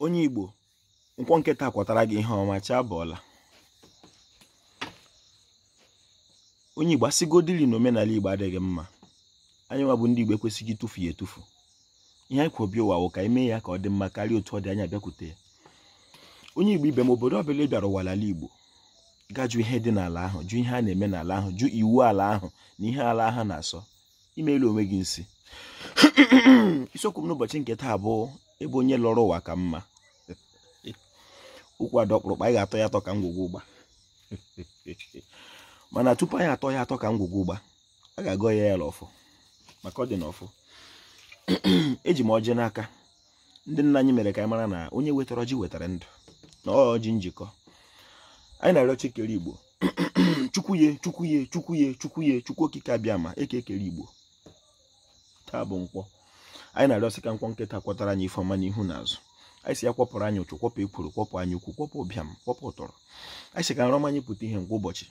Onye Igbo, nkwọ nkịta kwatara gị ihe ọma, chi abọọla. Onye Igbo, asịgodili na omenala Igbo adịghị mma, anyị nwa bụ ndị Igbo ekwesịghị ịtụfu ya etufu. Ihe anyị kwobi ụwa wụ ka anyị mee ya ka ọ dị mma karịa otu ọ dị anyị abịakwute ya. Onye Igbo ibe m, obodo ọbụla ị bịara ụwa ala Igbo, gaa jụ ihe dị n'ala ahụ, jụ ihe a na-eme n'ala ahụ, jụ iwu ala ahụ na ihe ala ahụ na-asọ, imeela onwe gị nsị. Isiokwu m n'ụbọchị nke taa bụ ebe onye lọrọ ụwa ka mma. Okwu adọkpụrụkpa, anyị ga-atọ ya atọ ka ngwugwu ụgba. Mana tupu anyị atọ ya atọ ka ngwugwu ụgba, a ga-agọ ya ya n'ọfọ, maka ọ dị n'ọfọ. Eji m ọjị n'aka. Ndị nna anyị mere ka anyị mara na onye wetara ọjị wetara ndụ, na ọjị njikọ. Anyị na-arịọ Chi kere Igbo, Chukwuye Chukwuye Chukwuye Chukwuye Chukwu okike abịa ma eke ekere Igbo. Taa bụ nkwọ. Anyị na-arịọ sị ka nkwọ nkịta kwọtara anyị ife ọma n'ihu na azụ. Anyị si ya kwọpụrụ anyị ụchụ, kwọpụ ekworo, kwọpụ anyị ukwu, kwọpụ ụbịam, kwọpụ ụtọrọ. Anyị si ka nrọma anyị pụta ihe nke ụbọchị,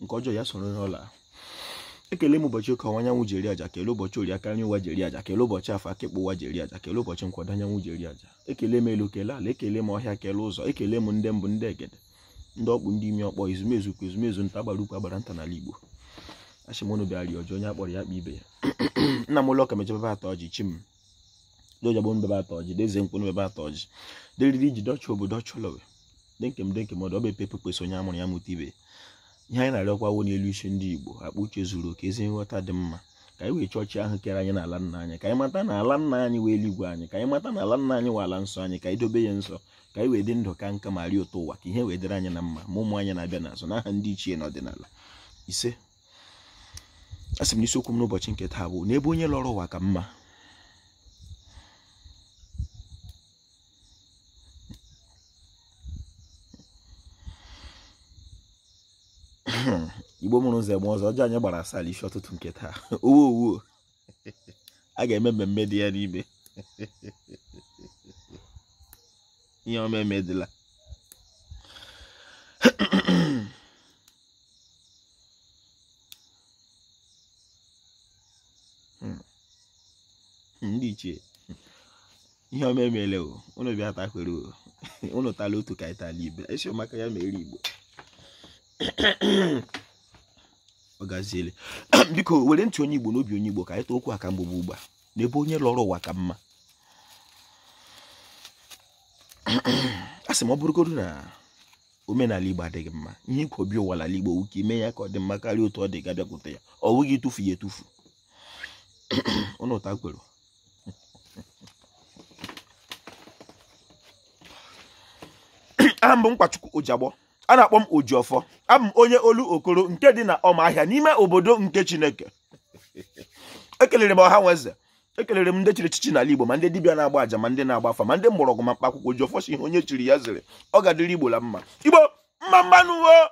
nke ọjọọ ya soro n'ụlọ ahụ. Ekele m ụbọchị oke ọnwa anyanwụ ji eri aja, kelee ụbọchị ori aka nri ụwa ji eri aja, kelee ụbọchị afọ akịkpụ ụwa ji eri aja, kelee ụbọchị nkwado anyanwụ ji eri aja. Ekele m elu, kelee ala, ekele m ọhịa, kelee ụzọ, ekele m ndị mbụ, ndị egede, ndị ọkpụ, ndị imi ọkpọ, ezumezu kwa ezumezu nta, agbara ukwu agbara nta n'ala Igbo. Achị m unu bịara ọjọọ, onye akpọrọ ya kpa ibe ya. Nna m ụlọ ka mechebe atọ ọjị, chi m dojagbo mbebe atọ ọjị, deze mkpụrụ mbebe atọ ọjị, deriri iji dọcha obodo ọchọlọwe, denkem denkem ọdụ ọba epepe kwesị onye amụrụ ya mụta ibe. Ihe anyị na-arịọkwa wo n'elu isi ndị Igbo, akpa uche zuru oke, ezi nghọta dị mma, ka anyị wee chọọ chi ahụ kere anyị n'ala nna anyị, ka anyị mata na ala nna anyị wee eluigwe anyị, ka anyị mata na ala nna anyị wee ala nsọ anyị, ka anyị dobe ya nsọ, ka anyị wee dị ndụ ka nka ma rie ụtọ ụwa, ka ihe wee dịrị anyị na mma, ma ụmụ anyị na-abịa n'azụ, n'aha ndị ichie na ọdịnala. Ise. Asị m n'isiokwu m n'ụbọchị nke taa bụ n'ebe onye lọrọ ụwa ka mma. Igbo mụrụ ụzọ egbe ọzọ, ọjọọ anyị gbara asaa isi ọtụtụ nke taa. Owo owo, a ga-eme mmemme dị ya n'ime. Ihe ọma emedịla. Ndị ichie, ihe ọma emele o, unu bịa takwere o, unu tala otu ka anyị tala ibe, esi maka ya mere Igbo. Ọ gaziele. Biko were ntị onye Igbo n'obi onye Igbo ka anyị tọọ okwu aka mgbugbu ugbu a, n'ebe onye lọrọ ụwa ka mma. A sị m ọ bụrụgodu na omenala Igbo adịghị mma, ihe ikwu obi ụwa n'ala Igbo ka ime ya ka ọ dị mma karịa otu ọ dị ga-abịakwute ya, ọ wụghị ịtụfu ya etufu. Ụnụ takwere. Aha m bụ Nkwachukwu Ojiagbọ, a na-akpọ m Ojiọfọ. Abụ m onye olu okoro nke dị na Ọmahịa n'ime obodo nke Chineke. Ekelere m ọha nwe eze, ekelere m ndị chiri echichi n'ala Igbo, ma ndị dibịa na-agba àjà, ma ndị na-agba afa, ma ndị mgbọrọgwụ, ma mkpa akwụkwọ. Ojiọfọ si ihe onye chiri ya zere, ọ ga-adịrị Igbo la mma. Igbo mma mmanụ o.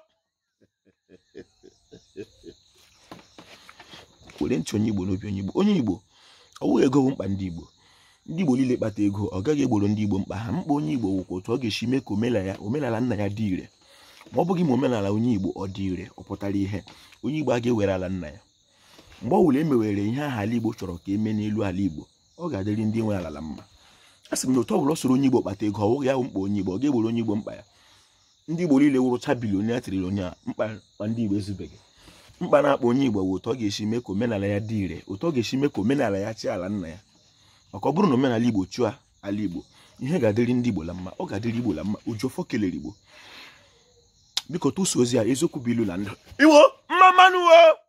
Were ntị onye Igbo n'obi onye Igbo. Onye Igbo, ọ wụghị ego bụ mkpa ndị Igbo. Ndị Igbo niile kpata ego, ọ gaghị egboro ndị Igbo mkpa ha. Mkpa onye Igbo wụkwa otu ọ ga-esi mee ka omenala nna ya dị ire. Ma ọ bụghị ma omenala onye Igbo ọ dị ire, ọ pụtara ihe, onye Igbo a ga-ewere ala nna ya. Mgbe ọ wụla emewere ihe aha ala Igbo chọrọ ka eme n'elu ala Igbo, ọ ga-adịrị ndị nwe ala mma. A sị m na otu ọ bụla ọ soro onye Igbo kpata ego, ọ wụghị ya bụ mkpa onye Igbo, ọ ga-egboro onye Igbo mkpa ya. Ndị Igbo niile wụrụcha bilionia trilionia, mkpa ndị Igbo ezubeghị. Mkpa na-akpa onye Igbo bụ otu ọ ga-esi mee ka omenala ya dị ire, otu ọ ga-esi mee ka omenala ya chịa ala nna ya. Maka ọ bụrụ na omenala Igbo chụọ ala Igbo, ihe ga-adịrị ndị Igbo la mma, ọ ga-adịrị Igbo la mma. Ojiọfọ kelere Igbo. Biko tụso ozi a, eziokwu bụ ilu na ndụ. Iwo mma mmanụ o.